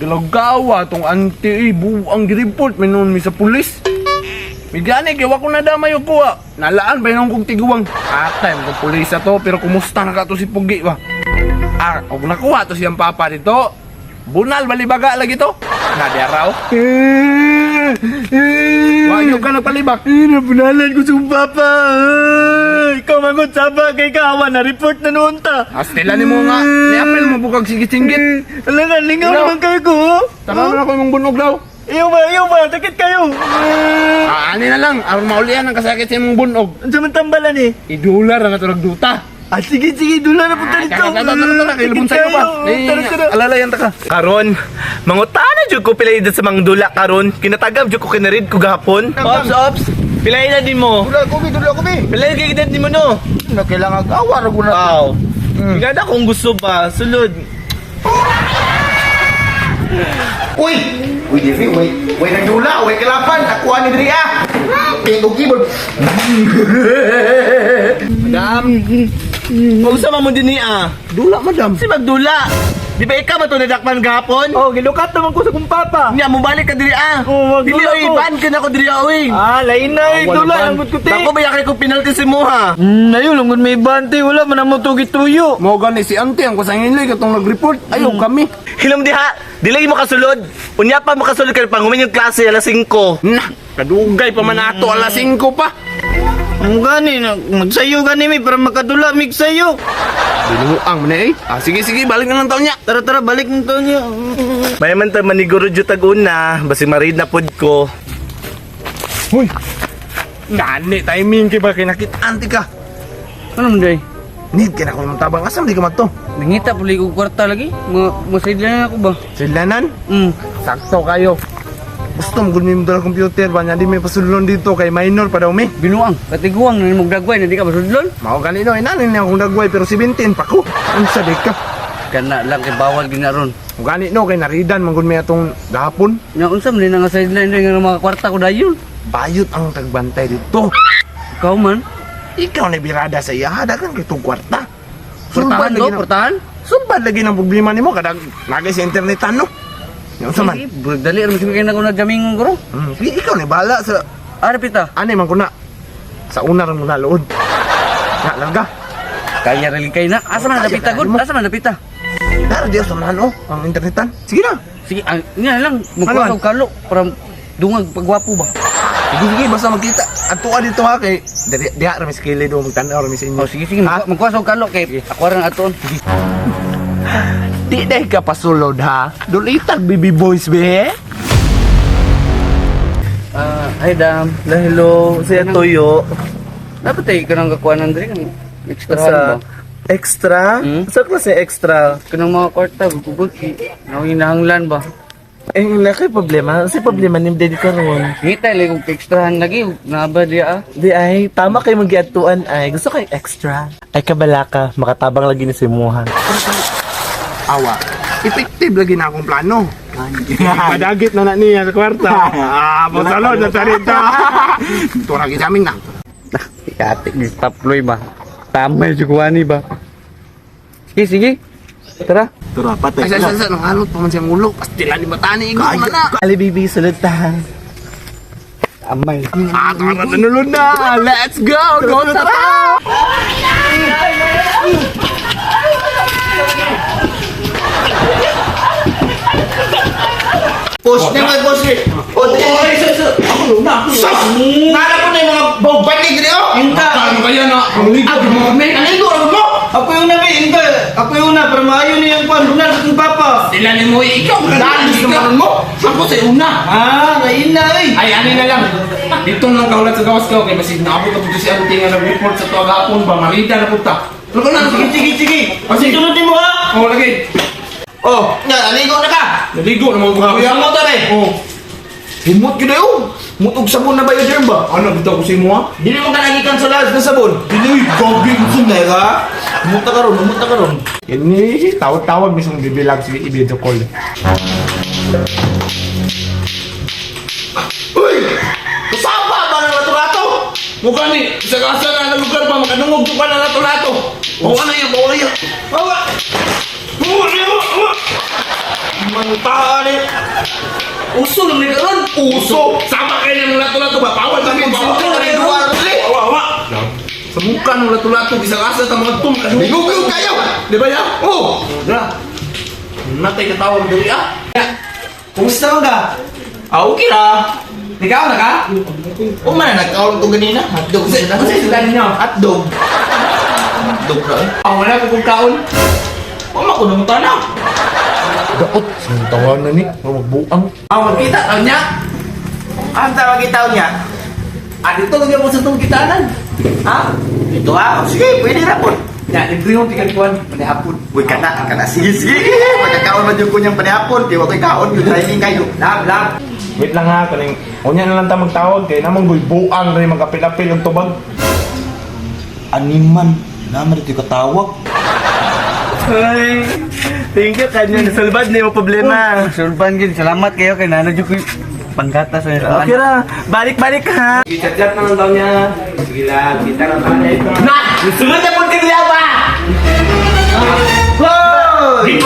Dalagawa tong auntie eh, buang gireport may noon mi sa pulis. Migani kay wa ko na damay og kuha. Nalaan ba nung kong tiguang. Atay mo pulis to pero kumusta na ka to si Pugi ba? Ah, og nakuha to siyang papa dito. Bunal balibaga lagi to. Na diaraw. Wa gyud ka nagpalibak. Eh, nabunalan ko sa papa. Ikaw mangot saba kay kawa na report na noon ta. Astila nimo nga ni-apel mo bukag sige singgit. Alangan, lingaw Ikaw. naman kayo ko. Tanaw na ko imong bunog daw. Iyo ba, sakit kayo. Ah, ani na lang aron maulian ang kasakit sa imong bunog. Ang sa man tambalan eh. Idular na to nagduta. Ah, sige, sige, dula na punta dito. Tara, tara, tara, tara, kay Sakit lubon sa'yo pa. kayo. Eh, Tara, tara. Alalayan ta ka. Karon, mangutana jud ko pilay sa mangdula karon. Kinatagab jud ko kinarid ko gahapon. Ops, ops. Pilay na din mo. Dula ko, bi, dula ko, bi. Pilay kay gid mo no. Na kailangan awa ra ko na. Wow. Ganda kung gusto ba, sulod. Uy! Uy, diri, uy. Uy, nagdula, uy, kalapan. Ako ani diri ah. Tingog keyboard. Madam. Kung sa mo din niya. Dula, madam. Si magdula. Di ba ikaw man to nadakpan gahapon? Oh, gilukat naman ko sa kong papa. Nya mobalik ka diri ah. Oh, Dili magdula oy, ko. ban ka na ko diri ah, oy. Ah, lain na eh, Ah, wala dula, ban. ang good ko te. Dako ba yakay ko penalty si mo ha? Ayun, lungkot may bante, wala man mo tuyo. Mo gani si auntie ang kasangilay katong nag-report. Ayaw kami. Hilom diha. Dili mo kasulod. Unya pa mo kasulod kay pangumin yung klase alas 5. Na, kadugay pa man ato alas 5 pa. Ang gani, magsayo gani mi para makadula mig sayo. Binuang man eh. Ah, sige sige, balik na lang taon niya. Tara tara, balik ng taon niya. May man ta maniguro jud tag una, basi marid na pud ko. Hoy. Gani timing kay ba kinakit auntie ka. Ano man day? Need ka na ko ng tabang asam di ka madto. Nangita puli ko kwarta lagi. Mga masidlan ako ba? Silanan, sakto kayo. Gusto mo gud mi mo dala computer ba nya di may pasulon dito kay minor pa daw mi. Binuang, katiguang na magdagway na di ka masudlon. Mao gani no, inanin niya akong dagway pero 17 pa ko. Unsa di ka? Kana lang kay bawal ginaron. Mao gani no kay naridan man gud mi atong gahapon. Nya unsa man din nga sideline day nga mga kwarta ko dayon. Bayot ang tagbantay dito. Ikaw man. Ikaw na birada sa iya, dagan kay tong kwarta. Portahan lagi to, ng- portahan. Sulbad lagi ng problema nimo kada lagi sa internet ano. Yung sa man. Sige, bro, dali ra man kay na ko na jamingon ko ro. Sige, ikaw na bahala sa Ara pita. ani man ko na. Sa una ra mo na lood. Na larga. Kaya ra kay na. Asa man Kaya, napita kaya gud? mo. Asa man napita? Dara diyo sa man oh, ang internetan. Sige na. Sige, ang nga lang magkuha Ano? og kalo para dungag pagwapo ba. Sige sige basta magkita. Ato dito ha kay diri diha ra mi sa kilid do magtan-aw ra mi sa inyo. Oh, sige sige, Ha? magkuha og kalo kay ako ra ang atoon. Di dai ka pasulod ha. Dulitag baby boys be. Ah, hi dam. Hello, siya tuyo. Dapat ay kanang kakuanan diri kanang extra Sa ba? extra? Hmm? Sa klase extra? Kanang mga kwarta gugugod nang hinahanglan ba? Eh, wala kay problema. Kasi problema ni Daddy karon. Ngita lagi kog extrahan lagi naba diya ah. Di ay, tama kay magiatuan ay. Gusto kay extra. Ay kabalaka, makatabang lagi ni si Muha. Awa. Effective lagi na akong plano. Padagit na na niya sa kwarta. Ah, pasulod na sa rito. Tura gid amin na. Kati ni stop loy ba. Tama yung kuwani ba. Sige sige. Tara. Tara, patay. Ay, sa sa sa nanghalot pa man siyang ulo. Pastila ni batani igo man na. Ali baby, sulod ta. Amay. Ah, tara na nulod na. Let's go. Go tara. Push na mga boss eh. O, ay, sa sa. Ako na, ako. Nara ko na yung mga bawbanig diri oh. Inta, Ano kaya na? Ang ligo mo kami. Naligo ra mo. ako yung una, be, inta. Ako yung una, para maayo niya yung kwan, bunal sa kong papa. Sila ni mo ikaw. Dalis naman mo. Ako sa una. Ah, lain na eh. Ay, ani na lang. Dito na lang kahulat sa gawas ko. Kay basig naabot na po si auntie nga nag-report sa tuwag hapon ba. Marida na po ta. Ano na? Sige, sige, sige. Oh, sige. Sunod mo ha. Oh, lagi. Oh, nga naligo na ka. Naligo na mga mga. Kuya mo tare. Oh. Himot gyud ayo. Mutog sabon na ba yun germ ba? Ano, dito ako sa imo ha? Dili mo ka nagikan sa lahat ng sabon. Dili gagi sunay ka. Humot na karon, humot na karon. Ini, tawag-tawag mismo bibilag sige i-video call. Uy! Kasama ba ng lato-lato? Mukha ni, sa kasa na na lugar pa, makadungog ko pa na lato-lato. Bawa na yan, bawa na yan. Bawa! Bawa na yan, bawa! Manta ni. Uso lang ni karon. Uso. Sama kayo ng lato-lato ba? Bawal sa akin. Bawal ka rin. Wa wa. Sa muka ng lato-lato bisag asa ta mga tum. Bigugog kayo. Di ba ya? Oh. Dra. Natay katawag diri ah. Kumusta man ka? Ah, okay ra. Ikaw na ka? O man, nagkaon ko ganina. Hotdog sila. Ano sa sudan ninyo? Hotdog. Hotdog ra eh. Ah, wala ko kung kaon. O makunong na. Daot sa tawanan ni, magbuang. Ah, magkita taon niya. Ang tawag itaw niya. Ah, dito lang mo sa itong kitanan. Ha? Ito ah. Sige, pwede na po. Ya, libre yung tikan kuan, panihapon. Uy, kana, kana. Sige, sige. Pagkakaon man yung kunyang panihapon. Kaya wako'y kaon. Yung training kayo. Lab, lab. Wait lang ha, kaning unya na lang ta magtawag kay namang goy buang rin magapil-apil ang tubag. Animan. Naman dito katawag. Ay, thank you kanya. Nasulbad na yung problema. Sulban gid, salamat kayo kay nana jud ko panggatas sa Okay ra. Balik-balik ha. Chat-chat na lang daw niya. Sige lang, kita lang tayo niya ito. Na! Sunod na po ba? Hoy!